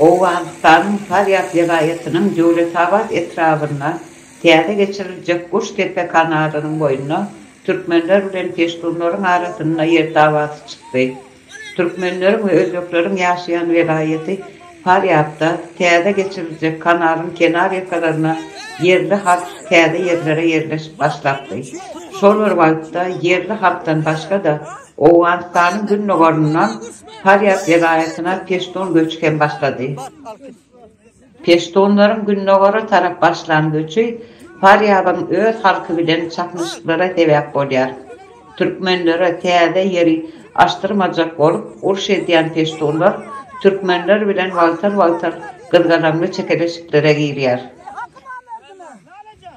Owganystanyň Farýab welaýatynyň Döwletabat etrabynda täze geçiriljek Guştepe kanalynyň boýunda türkmenler bilen peştunlaryň arasynda ýer dawasy çykdy. Türkmenleriň we özbekleriň ýaşaýan welaýaty Farýabda täze geçiriljek kanalyň kenar ýakalaryna ýerli halk täze ýerlere ýerleşip başlapdy. Şol bir wagtda ýerli halkdan başga-da Owganystanyň gündogaryndan Farýab welaýatyna peştun göçi hem başlady. Peştunlaryň gündogara tarap başlan göçi Farýabyň öz halky bilen çaknyşyklara sebäp bolýar. Türkmenlere täze ýeri açdyrmajak bolup uruş edýän peştunlar türkmenler bilen wagtal-wagtal gyzgalaňly çekeleşiklere girýär.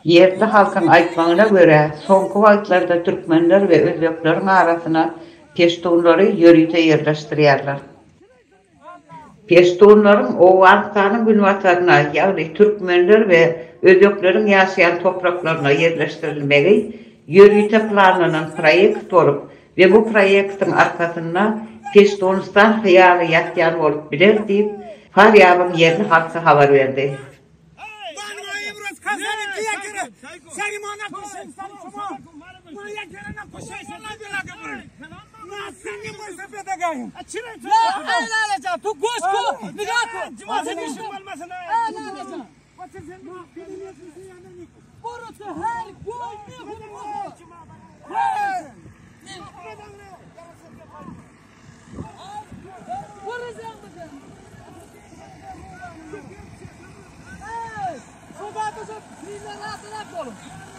Ýerli halkyň aýtmagyna görä, soňky wagtlarda türkmenler we özbekleriň arasyna peştunlary ýörite ýerleşdirýärler. Peştunlaryň Owganystanyň günbataryna, ýagny türkmenler we özbekleriň ýaşaýan topraklaryna ýerleşdirilmegi ýörite planlanan proýekt bolup we bu proýektiň arkasynda Peştunistan hyýaly ýatýan bolup biler diýip, Farýabyň ýerli halky habar berdi.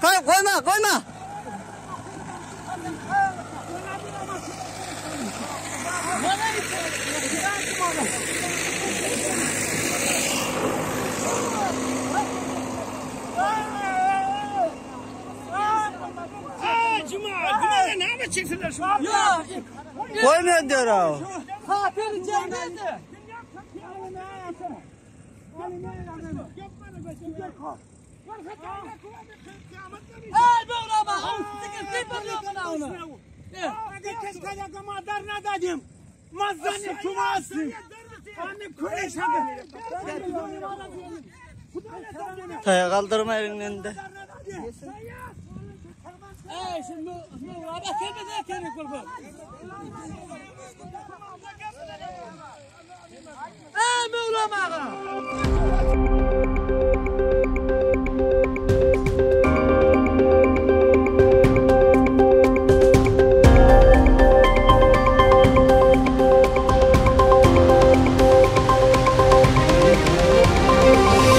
Goýma, goýma. Goýma diýer aw. Taýa galdyrma eliňden de.